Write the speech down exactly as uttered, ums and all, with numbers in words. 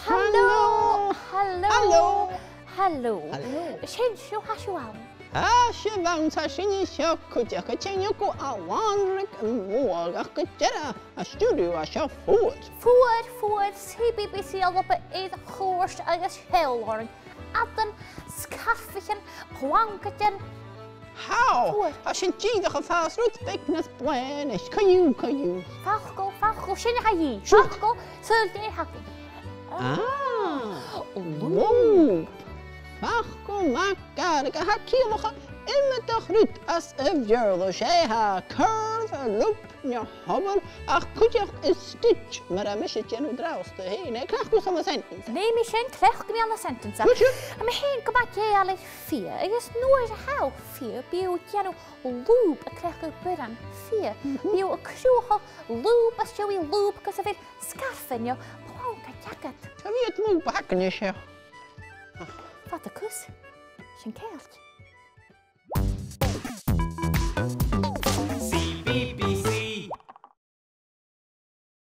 Halò! Halò! Halò! Halò! Halò! Sin sibh, tha sibh ann. Tha sibh ann, tha sinn an seo cuideachd, a' tighinn thugaibh à Lannraig Mhòr, ach gu dearbh, an stiùidio a tha seo fuar. Fuar, fuar, C B B C Alba air chuairt agus seall oirnn. Adan, sgarfaichean, plangaidean. How? Fuar. Tha sinn dìreach a' fàs rud beag nas blàithe a-nis. Co-dhiù, co-dhiù. Facal, facal, sin a tha dhìth. Siuthad. Facal, saoil dè th' againn. Ah, lùb. Lùb. Facal math Gàidhlig a tha a' ciallachadh iomadach rud anns a' Bheurla. 'S e, tha curve, lùb, no hobble, ach cuideachd is stitch, mar a tha mise a' dèanamh an-dràsta fhèin. An e, cleachd thusa ann an sentence? Nì mi sin, cleachdaidh mi ann an sentence. Cuideachd? Tha mi fhìn gu math dèidheil air fighe, agus nuair a tha thu a' fighe, bidh thu a' dèanamh lùb a' cleachdadh bioran fighe. Mhm. Bidh thu a' cruthachadh lùb às dèidh lùb gus am bi sgarfa no plangaid agad. Cò mheud lùb a th' againn an seo? Fada cus. Sin ceart.